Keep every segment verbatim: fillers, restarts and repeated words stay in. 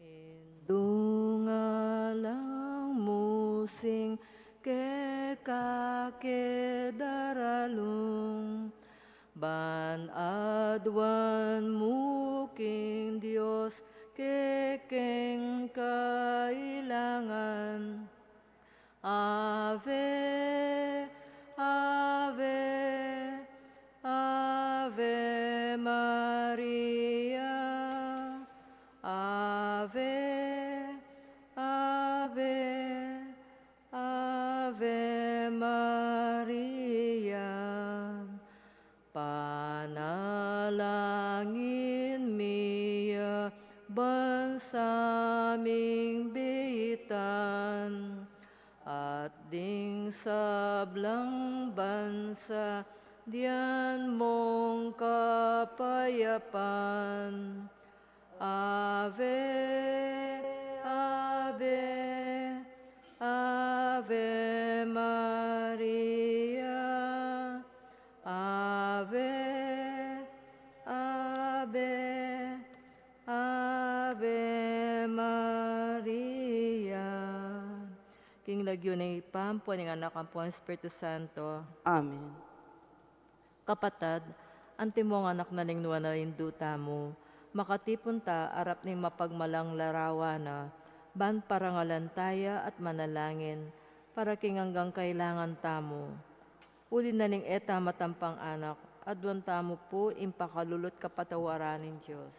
Indu ngalang mu sing keka ke daralung, ban aduan mu king Dios kekeng kailangan. Ave, Ave, Ave Maria. Ave, Ave, Ave Maria. Panalangin mi ya ban sa ming bitan, at ding sablang bansa dian mong kapayapan. Ave, Ave, Ave Maria. Ave, Ave, Ave Maria. King lagyu ning Ibpa, ampo ning Anak, ampo ning Espiritu Santo. Amen. Kapatad, antimong anak na ning nuan a Indu tamu, makatipun ta arap ning mapagmalang larawan na, ban parangalan ta ya at manalangin, para king anggang kailangan tamu. Uli na ning e ta matampang anak, aduan tamu pu ing pakalulu at kapatawaran ning Dios.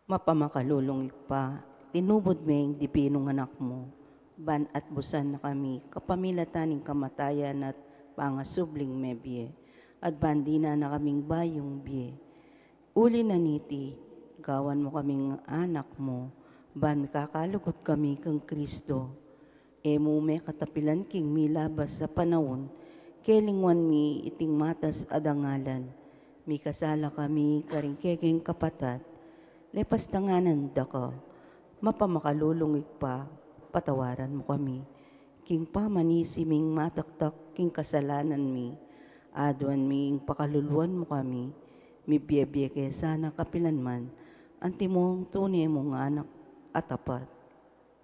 Mapamakalulung Ibpa, tinubud me ing dipinung Anak mu, ban atbusan na kami kapamilatan ning kamatayan at pangasubling mebie, at ban dinan na kaming bayung bie. Uli na niti, gawan mu kaming anak mu, ban mikakalugud kami kang Kristo. E mu me katapilan king milabas a panaun, kelingwan mi iting matas a dangalan. Mikasala kami karing kekeng kapatad, lepas tanganan da ka. Mapamakalulung Ibpa, patawaran mu kami king pamanisi ming mataktak king kasalanan mi. Aduan mi ing pakaluluan mu kami, mibie-bie ke sana kapilan man, antimong tune mung anak a tapat.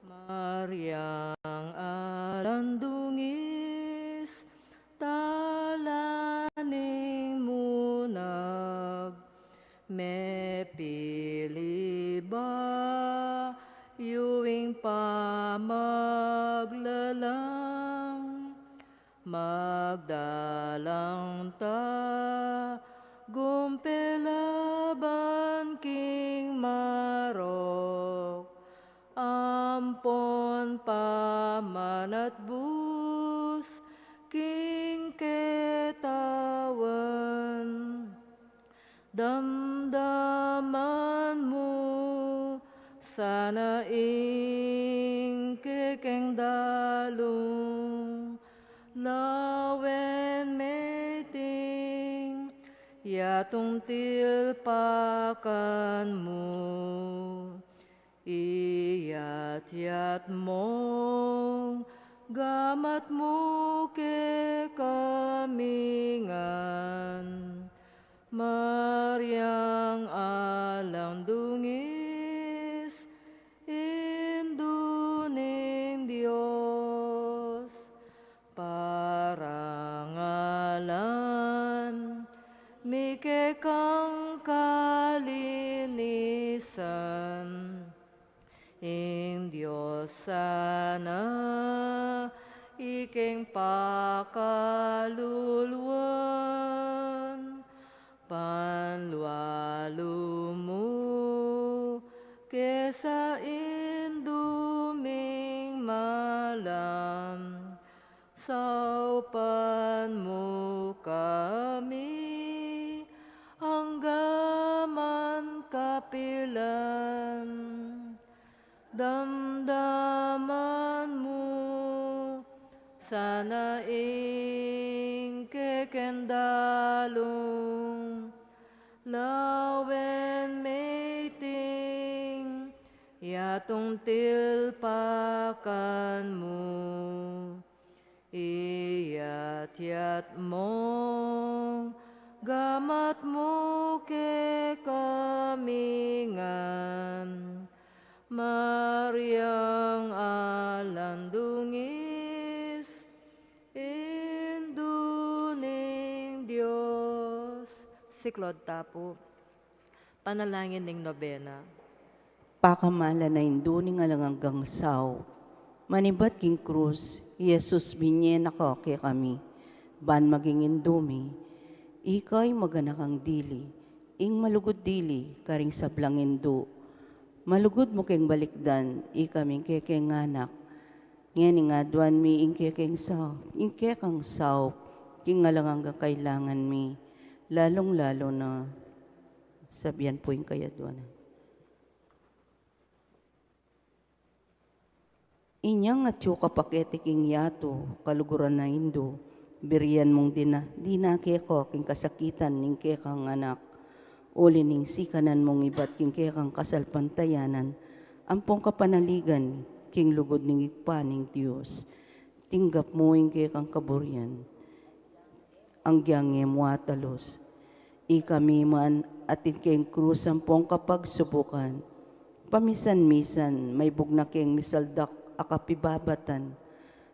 Mariang alang dungis, tala ning munag, mepili bayu ing pamaglalang, magdalang tagumpe laban king marok, ampon pamanatbus king ketawan. Damdaman mu sana ing kekeng dalung, lawen me iting yatung tilpakan mu. Iyat-yat mung gamat mu kekami ngan, Mariang alang dungis, Indu ning Dios, parangalan mi kekang kalinisan. Ing Dios sana ikeng pakaluluan, panlualu mu ke sa Indu ming malam. Saupan mu kami angga man kapilan. Damdaman mu sana ing kekeng dalung, lawen me iting yatung tilpakan mu. Iyat Tiat mong gamat mu kekami ngan, Mariang alang dungis, Indu ning Dios. Siklaud ta pu. Panalangin ning nobena. Pakamalan a Indu ning alang anggang saup, manibat king krus i Jesus binye na ka kekami, ban maging Indu mi. Ika ing maganakang dili, ing malugud dili karing sablang indu. Malugud mu keng balikdan ikaming kekeng anak. Ngeni aduan mi ing kekeng saup, ing kekang saup, king alang anggang kailangan mi, lalung-lalu na, sabian pu ing kayadwanan. Inyang atyu ka pa keti king yatu, kaluguran a Indu, birian mung dina, dinake ka king kasakitan ning kekang anak. Uli ning sikanan mung ibat king kekang kasalpantayanan, ampong kapanaligan king lugud ning Ibpa ning Dios. Tinggap mu ing kekang kaburian. Anggyang e mu atalus. Ikami man atin keng krus ampong kapagsubukan. Pamisan-misan, maibug na keng misaldak a kapibabatan.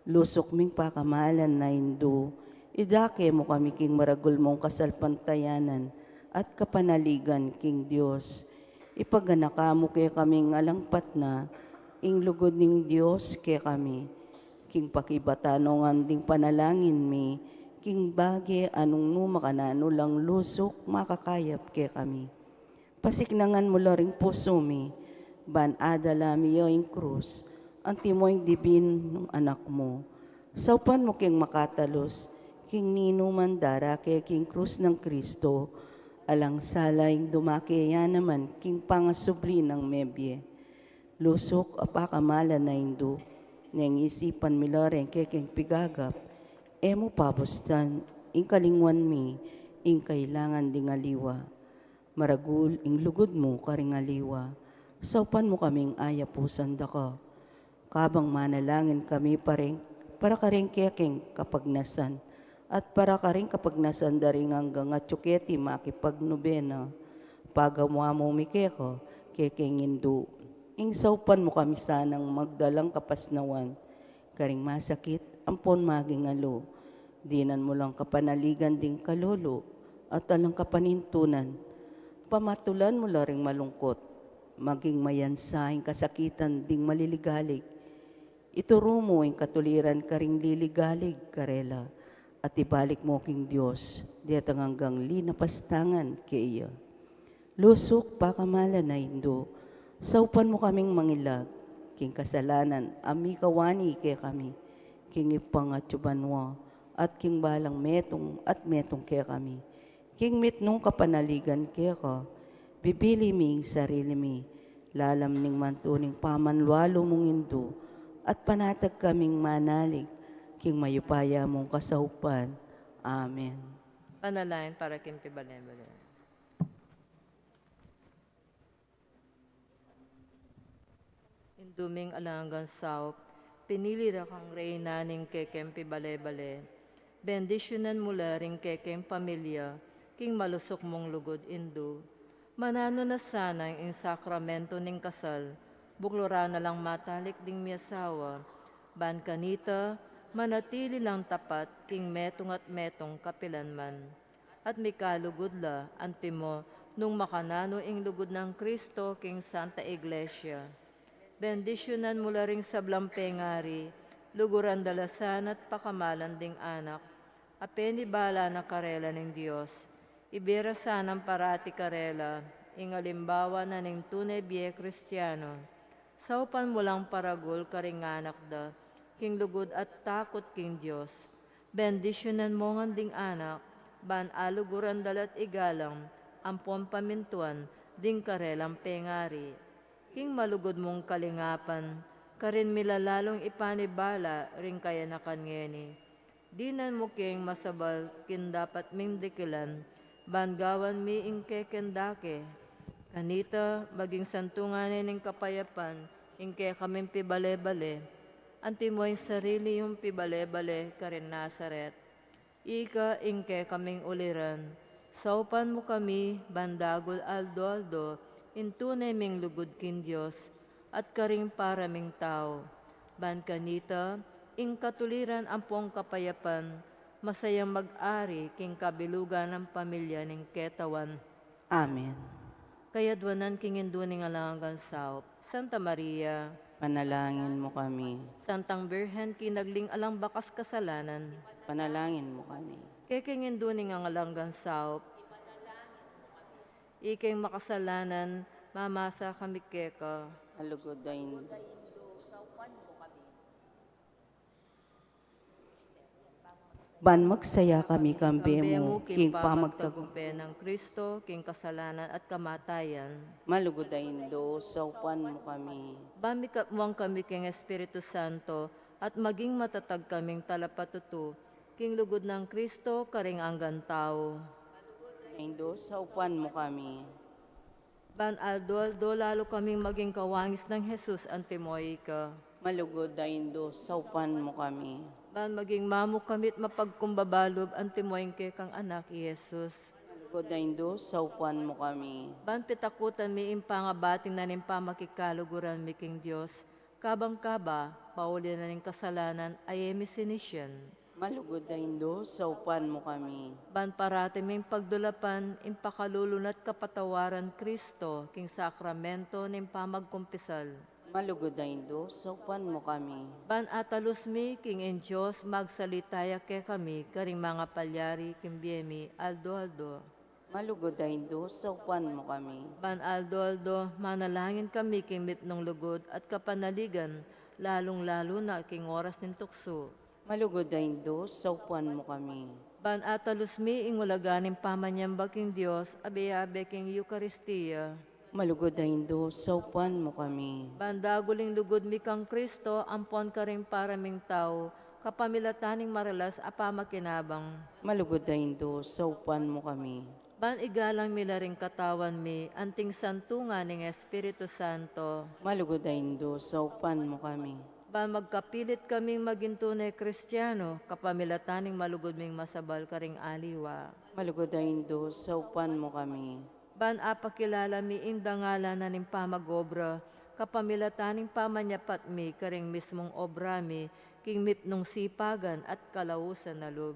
Lusuk ming pakamalan a Indu, idake mu kami king maragul mung kasalpantayanan at kapanaligan king Dios. Ipaganaka mu kekaming alang patna ing lugud ning Dios kekami. King pakibatan ngan ding panalangin mi, king bage a nung nu makananu lang lusuk makakayap kekami. Pasiknangan mu la ring pusu mi, ban adala mi ya ing krus, antimo ing dibin nung Anak mu. Saupan mu keng makatalus, king ninuman darake king krus nang Kristo, alang sala ing dumake ya naman king pangasubli nang mebie. Lusuk a pakamalan a Indu, neng isipan mi la reng kekeng pigagap, e mu pabustan, ing kalingwan mi, ing kailangan ding aliwa. Maragul ing lugud mu karing aliwa, saupan mu kaming ayapusan da ka. Kabang manalangin kami pareng, para kareng kekeng kapagnasan, at para kareng kapagnasan da ring anggang atyu keti makipagnobena. Pagamu-amu mi keka, kekeng Indu. Ing saupan mu kami sanang magdalang kapasnawan, karing masakit, ampon maging alu. Dinan mu lang kapanaligan ding kalulu, at alang kapanintunan. Pamatulan mu la ring malungkut, maging mayansa ing kasakitan ding maliligalig. Ituru mu ing katuliran karing liligalig karela, at ibalik mu king Dios, detang anggang linapastangan keya. Lusuk pakamalan a Indu, saupan mu kaming mangilag, king kasalanan a mikawani kekami, king Ibpang atyu banua, at king balang metung at metung kekami. King mitmung kapanaligan keka, bibili mi ing sarili mi, lalam ning mantuning pamanlualu mung Indu, at panatag kaming manalig, king mayupaya mung kasaupan. Amen. Panalangin para king pibale-bale. Indu ming alang anggang saup, pinili da kang reyna ning kekeng pibale-bale. Bendisyunan mu la ring kekeng pamilya, king malusuk mung lugud Indu. Mananu na sana ing sakramento ning kasal, bukluran na lang matalik ding miasawa, ban kanita, manatili lang tapat, king metung at metung kapilanman. At mikalugud la, antimo, nung makananu ing lugud nang Kristo king Santa Iglesia. Bendisyunan mu la ring sablang pengari, luguran da la sana't pakamalan ding anak, a penibala na karela ning Dios. Ibie ra sanang parati karela, ing alimbawa na ning tune bie Kristiano. Saupan mu lang paragul karing anak da, king lugud at takut king Dios. Bendisyunan mu ngan ding anak, ban aluguran da la't igalang, ampon pamintuan, ding karelang pengari. King malugud mung kalingapan, karin mi la lalung ipanibala, ring kayanakan ngeni. Dinan mu keng masabal king dapat ming dikilan, ban gawan mi ing kekeng dake. Kanita, maging santungan ne ning kapayapan, ing kekaming pibale-bale. Antimo ing sarili yung pibale-bale, karin Nazaret. Ika ing kekaming uliran, saupan mu kami, ban dagul aldo-aldo, ing tune ming lugud king Dios, at karing para ming tau. Ban kanita, ing katuliran ampong kapayapan, masayang mag-ari king kabilugan ning pamilya ning ketawan. Amen. Kayadwanan king Indu ning alang anggang saup, Santa Maria. Panalangin mu kami. Santang Birhen, kinagli ning alang bakas kasalanan. Panalangin mu kami. Kekeng Indu ning alang anggang saup, ikeng makasalanan, mamasa kami keka. Malugud a Indu. Ban magsaya kami king bie mu, king pamagtagumpe nang Kristo, king kasalanan at kamatayan. Malugud a Indu, saupan mu kami. Ban mikatmuan kami king Espiritu Santo, at maging matatag kaming talapatutu, king lugud nang Kristo, karing anggang tau. Indu, saupan mu kami. Ban aldo-aldo lalu kaming maging kawangis nang Jesus antimo ika. Malugud a Indu, saupan mu kami. Ban maging mamu kami't mapagkumbaba lub antimo ing kekang Anak, i Jesus. Malugud a Indu, saupan mu kami. Ban pitakutan mi ing pangabating na ning pamakikaluguran mi king Dios, kabang kaba, pauli na ning kasalanan a e mi sinisian. Malugud a Indu, saupan mu kami. Ban parati ming pagdulapan ing pakalulu na't kapatawaran Kristo king sakramento ning pamagkumpisal. Malugud a Indu, saupan mu kami. Ban atalus mi king ing Dios magsalita ya kekami karing mangapalyari king bie mi aldo-aldo. Malugud a Indu, saupan mu kami. Ban aldo-aldo manalangin kami king mipnung lugud at kapanaligan, lalung-lalu na king oras ning tuksu. Malugud a Indu, saupan mu kami. Ban atalus mi ing ulaga ning pamanyamba king Dios, abe-abe king Eukaristia. Malugud a Indu, saupan mu kami. Ban dagul ing lugud mi kang Kristo ampon karing para ming tau, kapamilatan ning maralas a pamakinabang. Malugud a Indu, saupan mu kami. Ban igalang mi la ring katawan mi anting santungan ning Espiritu Santo. Malugud a Indu, saupan mu kami. Ban magkapilit kaming maging tune Kristiano, kapamilatan ning malugud ming masabal karing aliwa. Malugud a Indu, saupan mu kami. Ban apakilala mi ing dangalan na ning pamag-obra, kapamilatan ning pamanyapat mi karing mismung obra mi, king mipnung sipagan at kalausan a lub.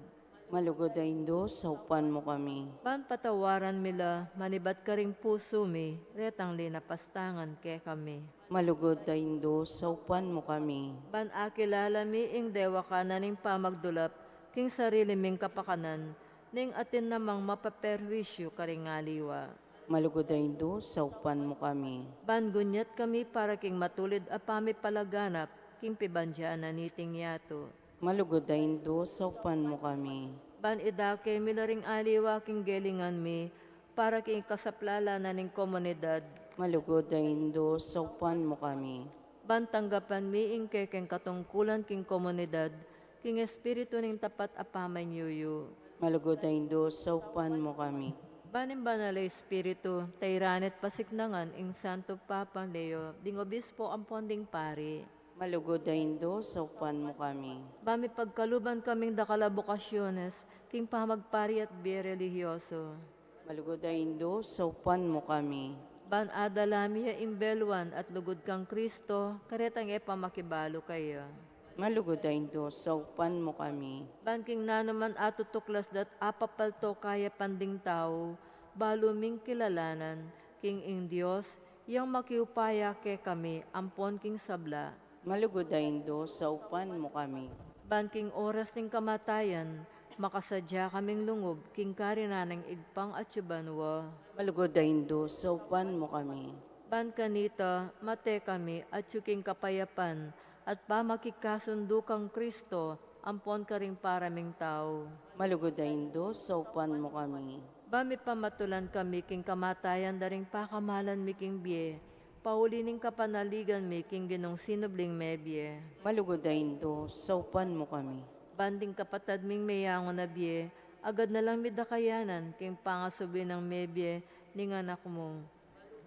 Malugud a Indu, saupan mu kami. Ban patawaran mi la manibat karing pusu mi, retang linapastangan kekami. Malugud a Indu, saupan mu kami. Ban akilala mi ing dewakan na ning pamagdulap king sarili ming kapakanan, ning atin namang mapaperwisyu karing aliwa. Malugud a Indu, saupan mu kami. Ban gunyat kami para king matulid a pamipalaganap king pibandian na niting yatu. Malugud a Indu, saupan mu kami. Ban idake mi la ring aliwa king gelingan mi, para king kasaplalan na ning komunidad. Malugud a Indu, saupan mu kami. Ban tanggapan mi ing kekeng katungkulan king komunidad, king espiritu ning tapat a pamanyuyu. Malugud a Indu, saupan mu kami. Ban ing Banal a Espiritu, tairan at pasiknangan ing Santo Papa Leo, ding obispo ampon ding pari. Malugud a Indu, saupan mu kami. Ban mipagkaluban kaming dakal a bokasyones, king pamagpari at bie relihiyoso. Malugud a Indu, saupan mu kami. Ban adala mi ya ing beluan at lugud kang Kristo, karetang e pa makibalu kaya. Malugud a Indu, saupan mu kami. Ban king nanuman a tutuklas dat apapalto kaya panding tau, balu ming kilalanan, king ing Dios, yang makiupaya kekami, ampon king sabla. Malugud a Indu, saupan mu kami. Ban king oras ning kamatayan, makasadya kaming lungub king karinan ning Ibpang atsu banua. Malugud a Indu, saupan mu kami. Ban kanita, mate kami atsu king kapayapan at pamakikasundu kang Kristo, ampon karing para ming tau. Malugud a Indu, saupan mu kami. Ban mipamatulan kami king kamatayan da ring pakamalan mi king bie, pauli ning kapanaligan mi king Ginung sinubling mebie. Malugud a Indu, saupan mu kami. Ban ding kapatad ming meyangu na bie, agad na lang mi da kayanan king pangasubli nang mebie ning Anak mu.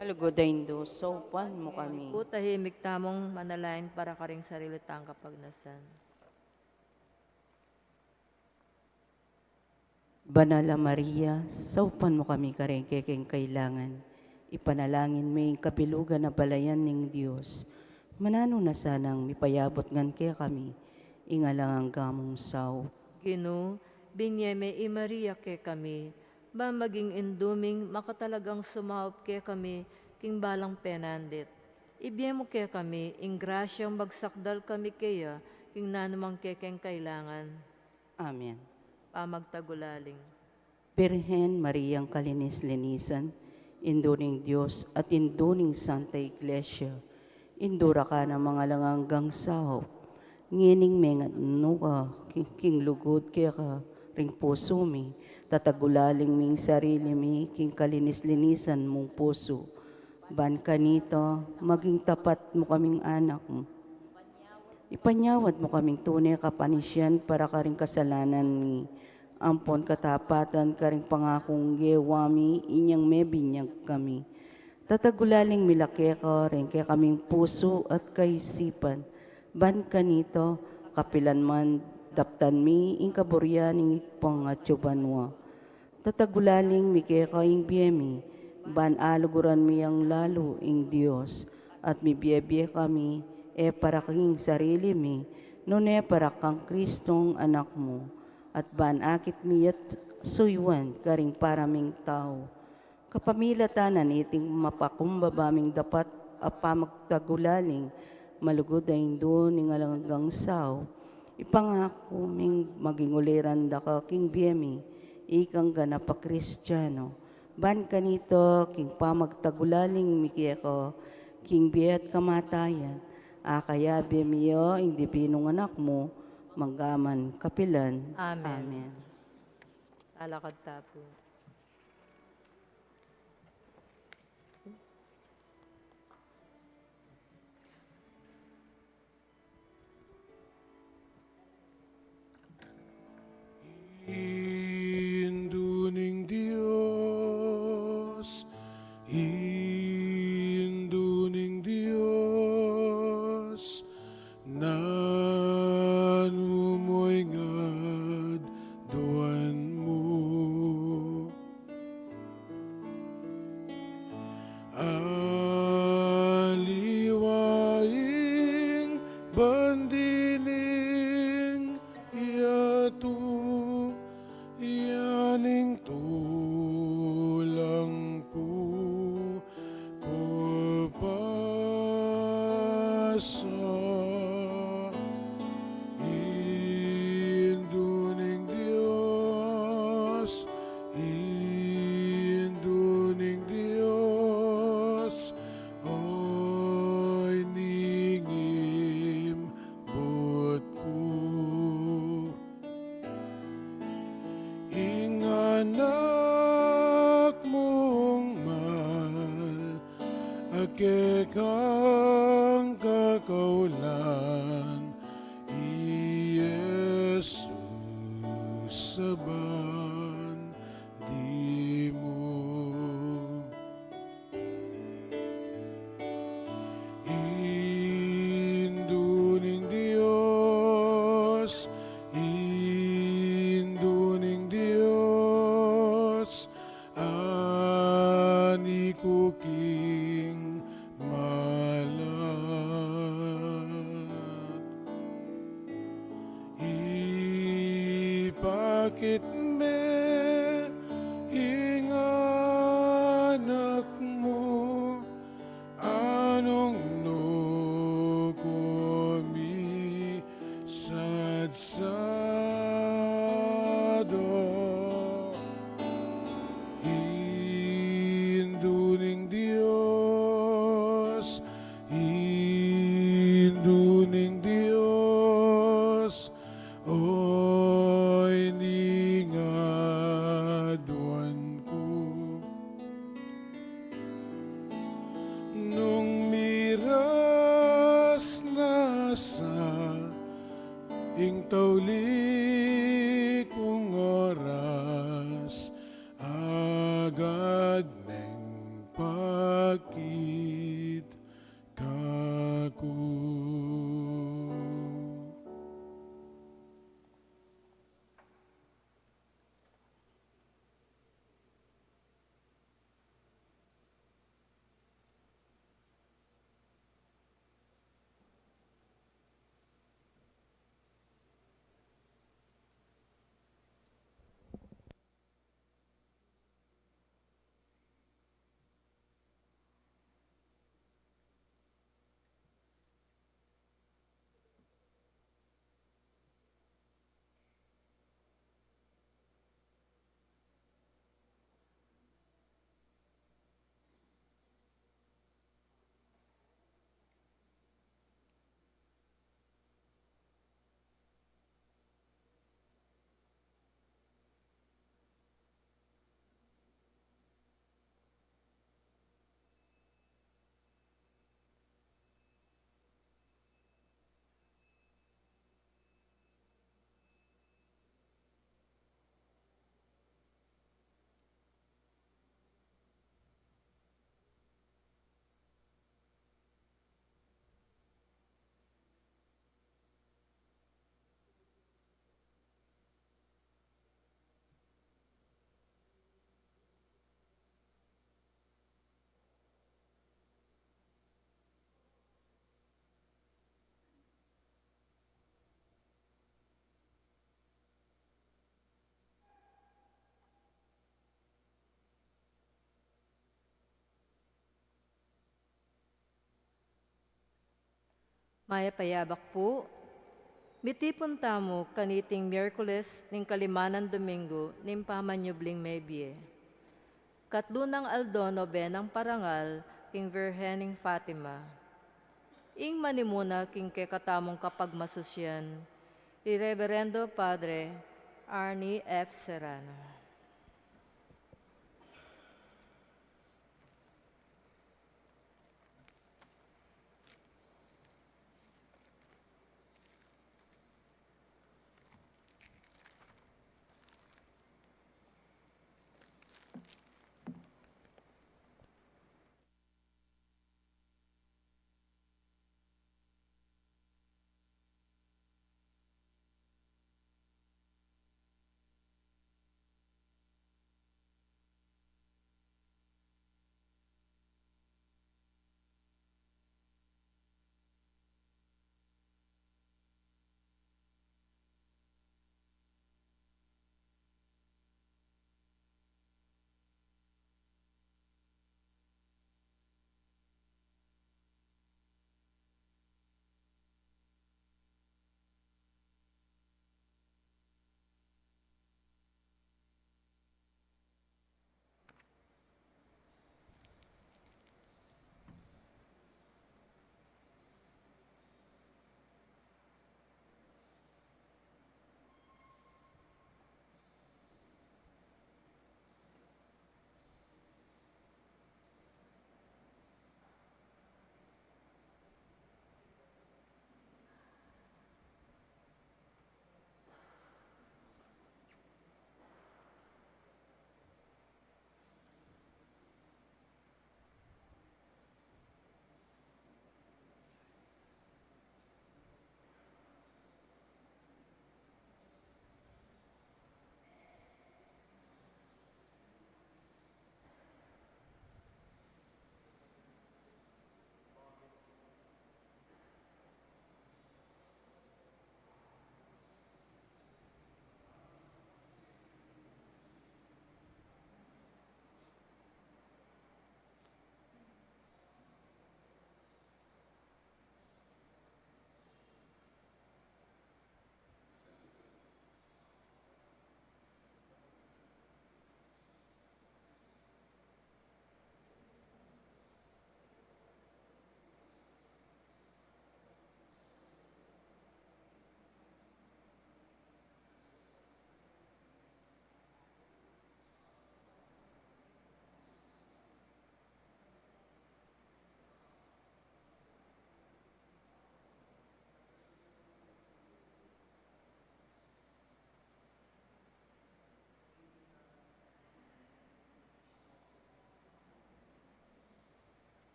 Malugud a Indu, saupan mu kami. Ku tahimik tamung manalangin para karing sarili tang kapagnasan. Banal a Maria, saupan mu kami kareng kekeng kailangan. Ipanalangin me ing kabilugan a balayan ning Dios. Mananu na sanang mipayabut ngan kekami ing alang angga mung saup. Ginu, binye me i Maria kekami, ban maging indu ming makatalagang sumaup kekami king balang penandit. Ibie mu kekami ing grasyang magsakdal kami keya king nanumang kekeng kailangan. Amen. Pamagtagulaling. Birhen Mariang kalinis-linisan, Indu ning Dios at Indu ning Santa Iglesia, indura ka namang alang anggang saup. Ngening mengatnu ka king, king lugud keka ring pusu mi, tatagulaling ming sarili mi king kalinis-linisan mung pusu. Ban kanita, maging tapat mu kaming anak mu. Ipanyawad mu kaming tune kapanisian para karing kasalanan mi, ampon katapatan karing pangakung gewa mi inyang mebinyag kami. Tatagulaling mi la keka reng kekaming pusu at kaisipan. Ban kanita, kapilan man daptan mi ing kaburian ning Ibpa nang atsu banua. Tatagulaling mi keka ing bie mi, ban aluguran mi yang lalu ing Dios, at mibie-bie kami, e para king sarili mi, nune para kang Kristong Anak mu, at ban akit mi at suyuan karing para ming tau. Kapamilatan na niting mapakumbaba ming dapat a pamagtagulaling, malugud a Indu ning alang anggang saup, ipangaku ming maging uliran da ka king bie mi, ikang ganap a Kristiano. Ban kanita, king pamagtagulaling mi keka, king bie at kamatayan, akayabe mi ya ing dibinung Anak mu, mangga man kapilan. Amen. Amen. Alakad tapu. Indu ning Dios, Indu ning Dios, nanu mu ing aduan mu? Aliwa ing bandi ning yatu, ya ing tulang ku, ku pasa. Indu ning Dios, Indu ning Dios, oy ning imbut ku. Ing Anak mung mal, a kekang kakaulan, i Jesus a bandi mu. Indu ning Dios, Indu ning Dios, ani ku king malat. Ipakit me ing Anak mu, anung nu kumisadsado. Indu ning Dios, Indu ning Dios, oy ning aduan ku. Nung miras na sa ing tauli kung oras, agad meng pakit kaku. Mayap a yabak pu. Mitipun tamu kaniting Miyerkules ning kalimanan Domingo ning pamanyubling mebie. Katlu nang aldo nobenang parangal king Virgen ning Fatima. Ing manimuna king kekatamung kapagmasusian, i Reverendo Padre Arnie F. Serrano.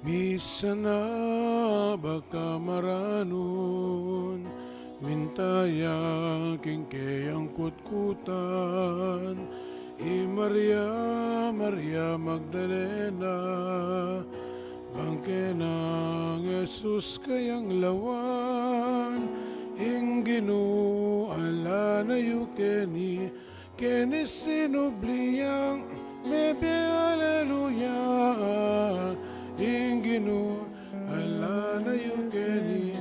Misan na ba ka maranun, minta ya king keyang kutkutan, i Maria, Maria Magdalena, bang kena nang Jesus kayang lawan, ing Ginu ala na yu keni, keni sinubli yang mebie, aleluya. Ing Ginu ala na yu keni,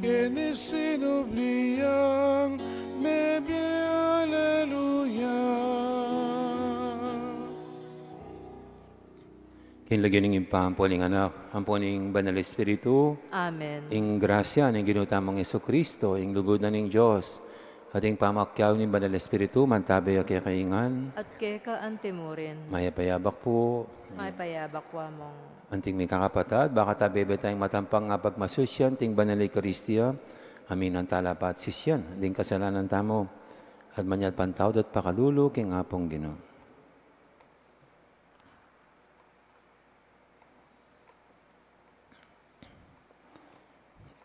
keni sinubli yang mebie, aleluya. King lagyu ning Ibpa, ampo ning Anak, ampo ning Banal Espiritu. Amen. Ing grasya ning Ginu tamung Jesucristo, ing lugud na ning Dios, at ing pamakiabe ning Banal Espiritu, mantabe ya kekayu ngan. At keka antimurin. Mayap a abak pu. Mayap a abak, Among. Anting mikakapatad, baka tabe be tayang matampang a pagmasusyan, ing Banal Eukaristia, aminan tala pa at sisyan ding kasalanan tamu, at manyawad pang tawad at pakalulu king Apung Ginu.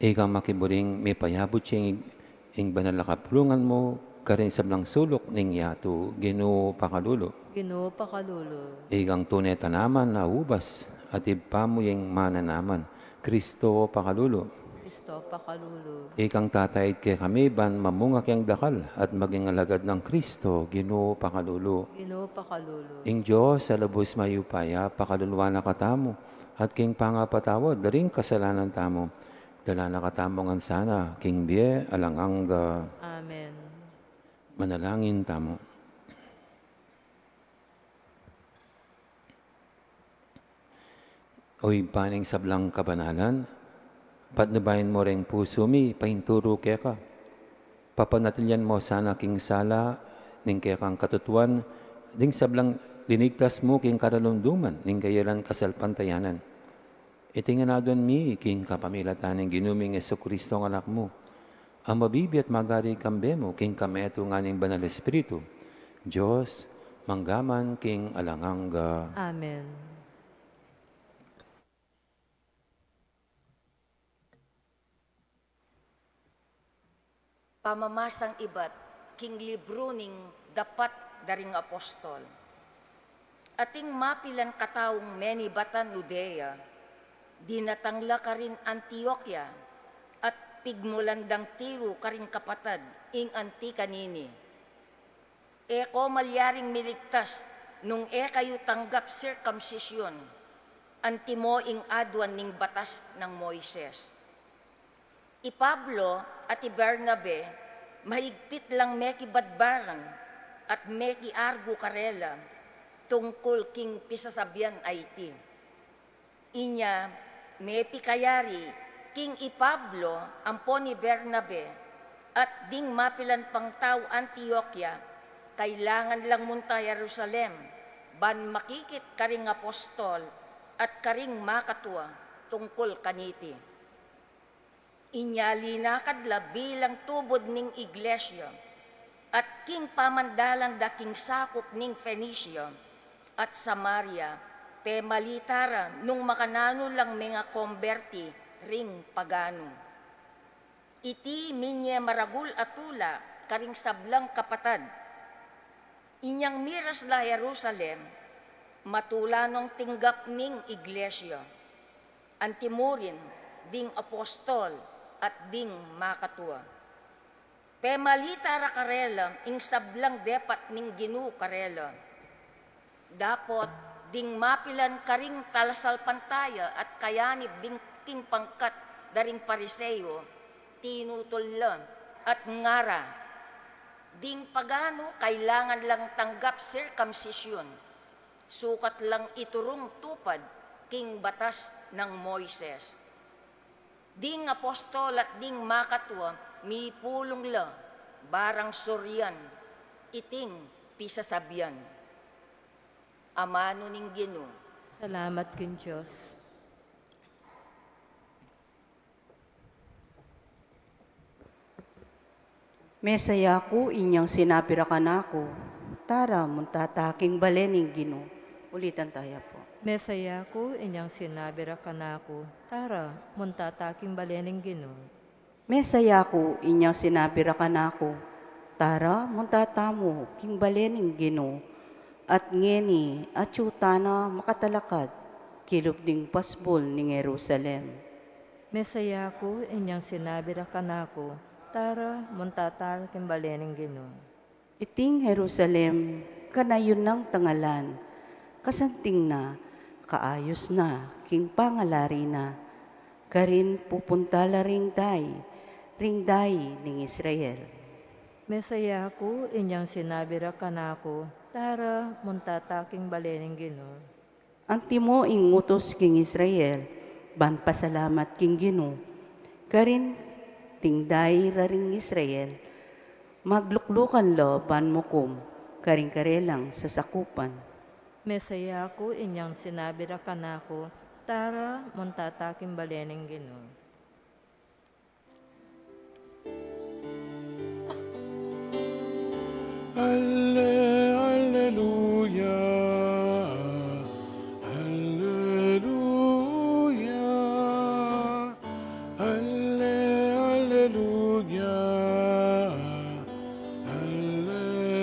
Ikang makiburing mipayabut ya ing, ing banal a kapulungan mu karing sablang suluk ning yatu, Ginu pakalulu. Ginu pakalulu. Ikang tune tanaman a ubas, at ibpa mu ing mananaman, Kristo pakalulu. Kristo pakalulu. Ikang tatayid kekami ban mamunga keng dakal at maging alagad nang Kristo, Ginu pakalulu. Ginu pakalulu. Ing Dios a lubus mayupaya pakaluluan na katamu, at king pangapatawad da ring kasalanan tamu, dala na katamu ngan sana king bie alang angga. Amen. Manalangin tamu. O Ibpa ning sablang kabanalan, patnubayan mu reng pusu mi painturu keka. Papanatilian mu sana king sala ning kekang katutuan ding sablang linigtas mu king karalumduman ning kayalan kasalpantayanan. Iti ngan aduan mi king kapamilatan ning Ginu ming Jesucristo a Anak mu, a mabibie at magari kambe mu king kametungan ning Banal Espiritu, Dios, mangga man king alang angga. Amen. Pamamasang ibat king libru ning Dapat da ring Apostol. Ating mapilan kataung menibatan Judea, dinatang la karin Antioquia, at pigmulan dang tiru karing kapatad ing anti kanini. E ko malyaring miligtas nung e kayu tanggap sirkumsisyun, antimo ing aduan ning batas nang Moises. I Pablo at i Bernabe mahigpit lang mekibadbaran at mekiargu karela tungkul king pisasabian a iti. Inya mepikayari king i Pablo ampon i Bernabe at ding mapilan pang tau Antioquia, kailangan lang munta Jerusalem ban makikit karing apostol at karing makatua tungkul kaniti. Inya linakad la bilang tubud ning iglesia, at king pamandalan da king sakup ning Fenicia at Samaria, pemalita ra nung makananu lang mengakomberti ring paganu. Iti minye maragul a tula karing sablang kapatad. Inyang miras la Jerusalem, matula nong tinggap ning iglesia, antimurin ding apostol at ding makatua. Pemalita ra karela ing sablang depat ning Ginu karela. Dapot ding mapilan karing talasalpantaya at kayanib ding king pangkat da ring Pariseo, tinutul la at ngara, ding paganu kailangan lang tanggap sirkumsisyun, sukat lang iturung tupad king batas nang Moises. Ding apostol at ding makatua mipulung la, barang surian iting pisasabian. Amanu ning Ginu. Salamat king Dios. Mesaya ku inyang sinabi ra kanaku, "Tara, munta ta king bale ning Ginu." Ulitan taya pu. Mesaya ku, inyang sinabi ra kanaku, "Tara, munta ta king bale ning Ginu." Mesaya ku, inyang sinabi ra kanaku, "Tara, munta tamu king bale ning Ginu." At ngeni, atyu tana makatalakad kilub ding pasbul ning Jerusalem. Mesaya ku, inyang sinabi ra kanaku, "Tara, munta ta king bale ning Ginu." Iting Jerusalem, kanayun nang tangalan, kasanting na, kaayus na, king pangalari na, karin pupunta la ring dayi, ring dayi ning Israel. Mesaya ku, inyang sinabi ra kanaku, "Tara, munta ta king bale ning Ginu." Antimo ing utus king Israel, ban pasalamat king Ginu. Karin ting dayi ra ring Israel, magluklukan la ban mukum karing karelang sasakupan. Mesaya ku, inyang sinabi ra kanaku, "Tara, munta ta king bale ning Ginu." Alle-, alleluia, alleluia, alle-, alleluia, alleluia.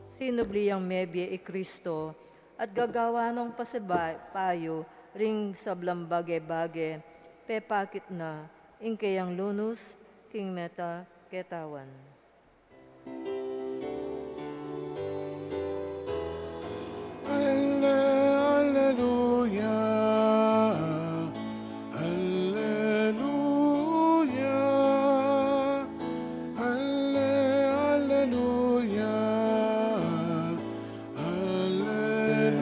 Sinubli yang mebie i Kristo, at gagawan nong pasibayu ring sablang bage-bage, pepakit na ing keyang lunus king meta ketawan. Alle-, alleluia, alleluia, alle-, alleluia, alleluia.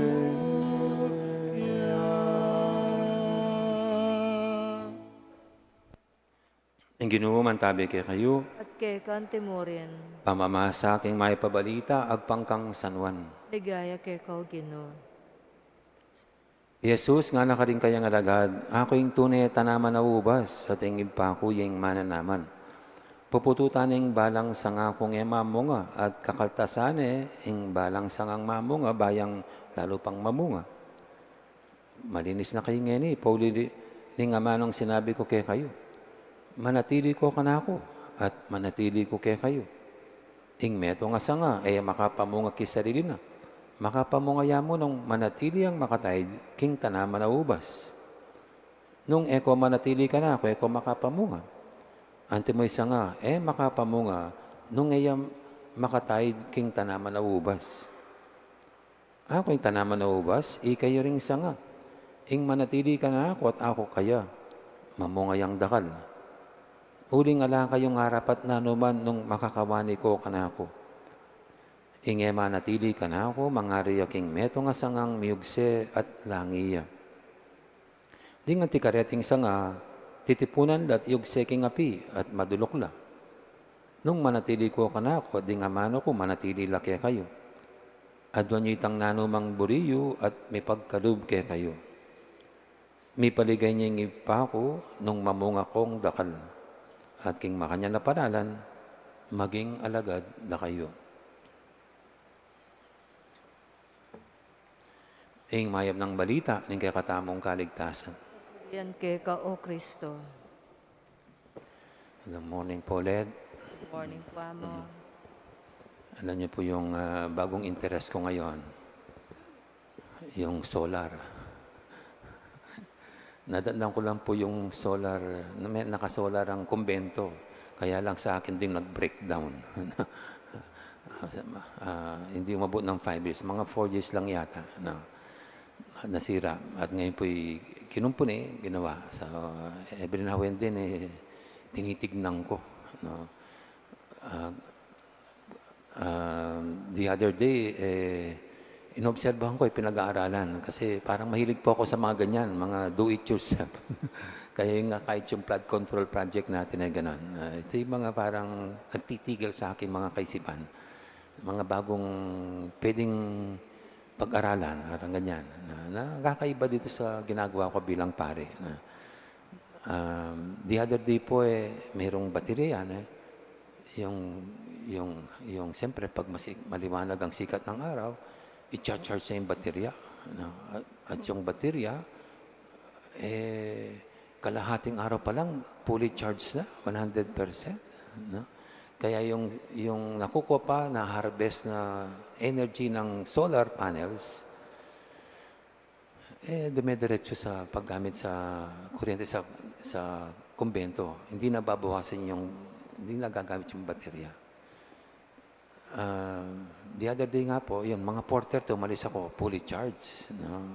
Ing Ginu mantabi kekayu. At keka mu rin. Pamamasa king mayap a balita agpang kang San Juan. Ligaya keka, O Ginu. I Jesus ngana karing kayang alagad, "Aku ing tune tanaman a ubas, at ing Ibpa ku ya ing mananaman. Pupututan ne ing balang sanga kung e mamunga, at kakaltasan ne ing balang sangang mamunga, ba yang lalu pang mamunga." Malinis na kayu ngeni, pauli ning amanung sinabi ku kekayu. Manatili ko kanaku, at manatili ku kekayu. Ing metung a sanga, e ya makapamunga king sarili na. Makapamunga ya mu nung manatili yang makataid king tanaman a ubas. Nung e ko manatili kanaku, e ko makapamunga. Antimo ing sanga, e makapamunga, nung e ya makataid king tanaman a ubas. Aku ing tanaman a ubas, ikayu ring sanga. Ing manatili kanaku at aku kaya, mamunga yang dakal. Uling ala kayung arapat nanuman nung makakawani ko kanaku. Ing e manatili kanaku, mangari ya king metung a sangang miyugse at langi ya. Ding anti kareting sanga, titipunan la't yugse king api at maduluk la. Nung manatili ko kanaku at ding amanu ku manatili la kekayu, aduan yu itang nanumang buri yu at mipagkalub kekayu. Mipaligaya ing Ibpa ku nung mamunga kong dakal, at king makanyan a paralan, maging alagad da kayu. Ing mayap nang balita ning kekatamung kaligtasan. Yan keka, O Kristo. Good morning po ulit. Morning po, Amo. Mm. Alam niyo po yung, ah, bagong interest ko ngayon, yung solar. Nadatnan ko lang po yung solar, na may nakasolar ang kumbento. Kaya lang sa akin din nag-breakdown. Ah, hindi umabot ng five years, mga four years lang yata, no? Nasira. At ngayon po'y kinumpuni, ginawa. So, every now and then, eh, tinitignan ko, no? Ah, Um, the other day, eh, inobserbahan ko, eh, pinag-aaralan. Kasi parang mahilig po ako sa mga ganyan, mga do it yourself. Kaya yung nga, kahit yung flood control project natin ay ganun. Ah, ito yung mga parang nagtitigil sa aking mga kaisipan. Mga bagong pwedeng pag-aralan, parang ganyan. Na, nakakaiba dito sa ginagawa ko bilang pare. Na, um, the other day po, eh, mayroong baterya, eh. Yung, yung, yung, siyempre, pag masi-, maliwanag ang sikat ng araw, i-charge niya yung baterya, no? At, at yung baterya, eh, kalahating araw pa lang, fully charged na, one hundred percent, no? Kaya yung, yung nakukuha pa, na-harvest na energy ng solar panels, eh, dumediretso sa paggamit sa kuryente sa, sa kumbento. Hindi nababawasan yung, hindi nagagamit yung baterya. Ah, the other day nga po, yun, mga four thirty, umalis ako, fully charged, no?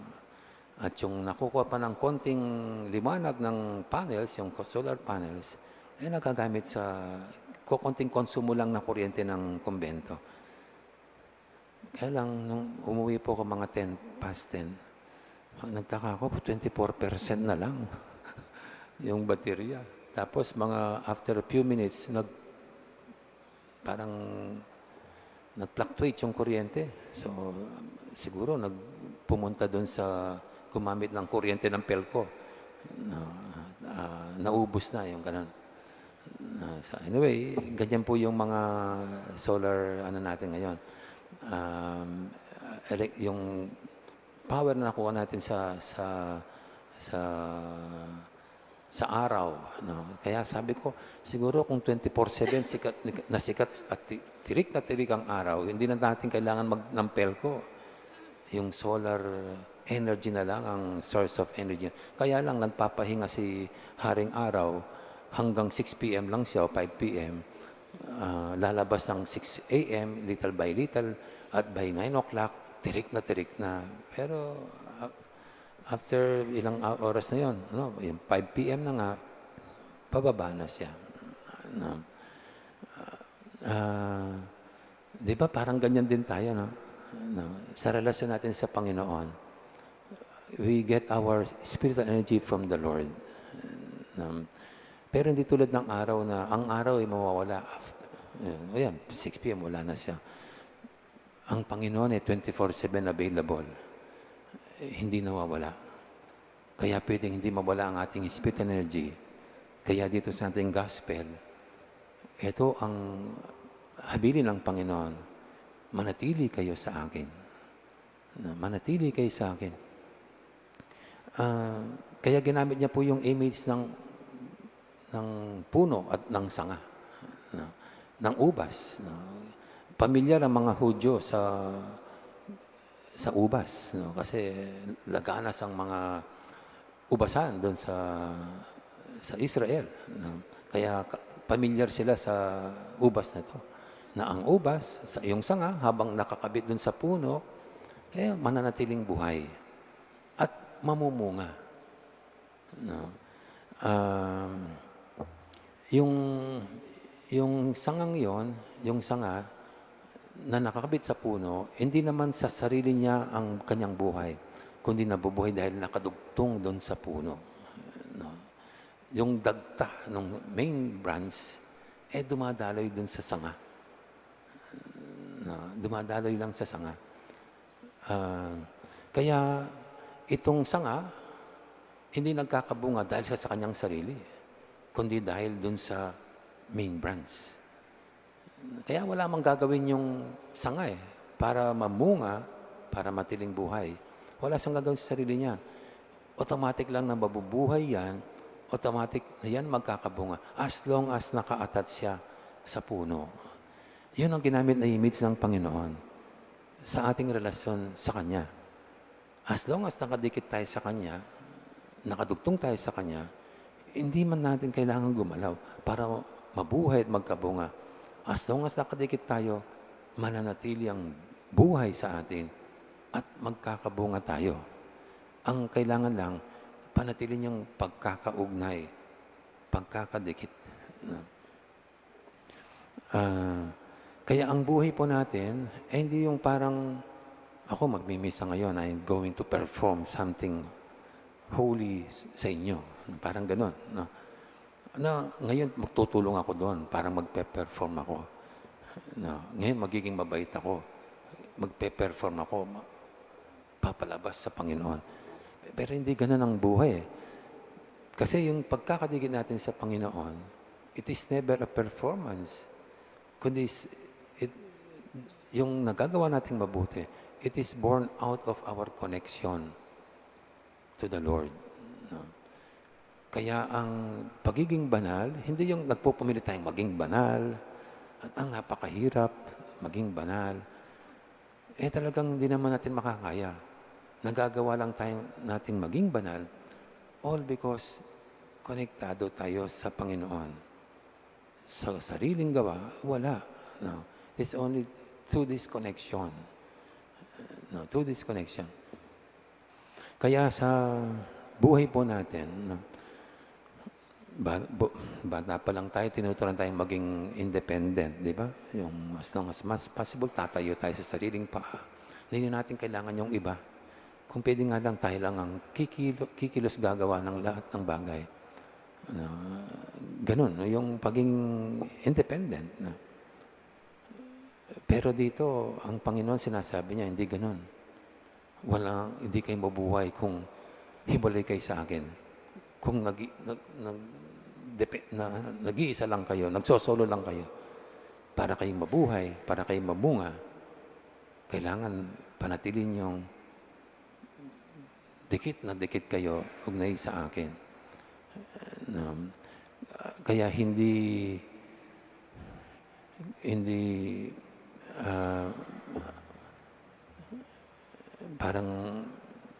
At yung nakukuha pa ng konting liwanag ng panels, yung solar panels, eh, nagagamit sa, kukonting konsumo lang ng kuryente ng kumbento. Kaya lang, nung umuwi po ako mga ten, past ten, nagtaka ako, twenty-four percent na lang yung baterya. Tapos, mga after a few minutes, nag-, parang nag-fluctuate yung kuryente. So, siguro nag-, pumunta dun sa gumamit ng kuryente ng PELCO. Na, ah, naubos na yung ganun. Ah, so anyway, ganyan po yung mga solar ano natin ngayon. Um, ele-, yung power na nakuha natin sa, sa, sa, sa araw, no? Kaya sabi ko, siguro kung twenty-four seven sikat, na sikat at ti-, tirik na tirik ang araw, hindi na natin kailangan mag-, ng PELCO. Yung solar energy na lang ang source of energy. Kaya lang nagpapahinga si Haring Araw, hanggang six P M lang siya o five P M. Ah, lalabas ng six A M, little by little, at by nine o'clock, tirik na tirik na. Pero, ah, after ilang, ah, oras na yon, no? Yung five P M na nga, pababa na siya. No? Ah, di ba parang ganyan din tayo, no? No? Sa relasyon natin sa Panginoon, we get our spiritual energy from the Lord. Um, pero hindi tulad ng araw na, ang araw ay mawawala after, ayan, six P M, wala na siya. Ang Panginoon ay twenty-four seven available. Eh, hindi nawawala. Kaya pwedeng hindi mawala ang ating spirit energy. Kaya dito sa ating gospel, ito ang habilin ng Panginoon, "Manatili kayo sa akin." Na, "Manatili kayo sa akin." Ah, kaya ginamit niya po yung image ng, ng puno at ng sanga, no? Ng ubas, no? Pamilyar ang mga Hudyo sa, sa ubas, no? Kasi laganas ang mga ubasan doon sa, sa Israel, no? Kaya ka-, pamilyar sila sa ubas na to, na ang ubas, sa iyong sanga, habang nakakabit doon sa puno, eh, mananatiling buhay at mamumunga, no? Um, yung, yung sangang yon, yung sanga na nakakabit sa puno, hindi naman sa sarili niya ang kanyang buhay, kundi nabubuhay dahil nakadugtong doon sa puno, no? Yung dagta ng main branch, eh, dumadaloy doon sa sanga. No? Dumadaloy lang sa sanga. Ah, kaya itong sanga, hindi nagkakabunga dahil sa, sa kanyang sarili, kundi dahil dun sa main branch. Kaya wala mang gagawin yung sanga eh, para mamunga, para matiling buhay. Wala siyang gagawin sa sarili niya. Automatic lang na mabubuhay yan, automatic na yan magkakabunga as long as naka-attach siya sa puno. Yun ang ginamit na image ng Panginoon sa ating relasyon sa Kanya. As long as nakadikit tayo sa Kanya, nakadugtong tayo sa Kanya, hindi man natin kailangan gumalaw para mabuhay at magkabunga. As long as nakadikit tayo, mananatili ang buhay sa atin at magkakabunga tayo. Ang kailangan lang, panatili niyang pagkakaugnay, pagkakadikit. No? Ah, kaya ang buhay po natin, eh, hindi yung parang, "Ako, magmimisa ngayon, I'm going to perform something holy s-, sa inyo." Parang ganun, no? Na ngayon, magtutulong ako doon, parang magpe-perform ako. No? Ngayon, magiging mabait ako, magpe-perform ako. Ma-, papalabas sa Panginoon. Pero hindi ganun ang buhay eh. Kasi yung pagkakadikit natin sa Panginoon, it is never a performance. Kundi s-, it, yung nagagawa nating mabuti, It is born out of our connection to the Lord. No? Kaya ang pagiging banal, hindi yung nagpupumilit tayong maging banal, at ang napakahirap maging banal. Eh, talagang hindi naman natin makakaya. Nagagawa lang tayo nating maging banal, all because konektado tayo sa Panginoon. Sa sariling gawa, wala. No? It's only through this connection. No? Through this connection. Kaya sa buhay po natin, no? Ba-, bu-, bata pa lang tayo, tinuturuan tayong maging independent, di ba? Yung as long as mas possible, tatayo tayo sa sariling paa. Hindi natin kailangan yung iba. Kung pwede nga lang, tayo lang ang kikilo-, kikilos, gagawa ng lahat ng bagay. Ano, ganun, no? Yung paging independent, no? Pero dito, ang Panginoon sinasabi niya, "Hindi ganun. Wala, hindi kayo mabuhay kung hiwalay kayo sa akin. Kung nag-, nag-, nag-, depe-, na, nag-iisa lang kayo, nagsosolo lang kayo, para kayo mabuhay, para kayo mamunga, kailangan panatilin yung dikit na dikit kayo ugnay sa akin." No? Kaya hindi, hindi, ah, parang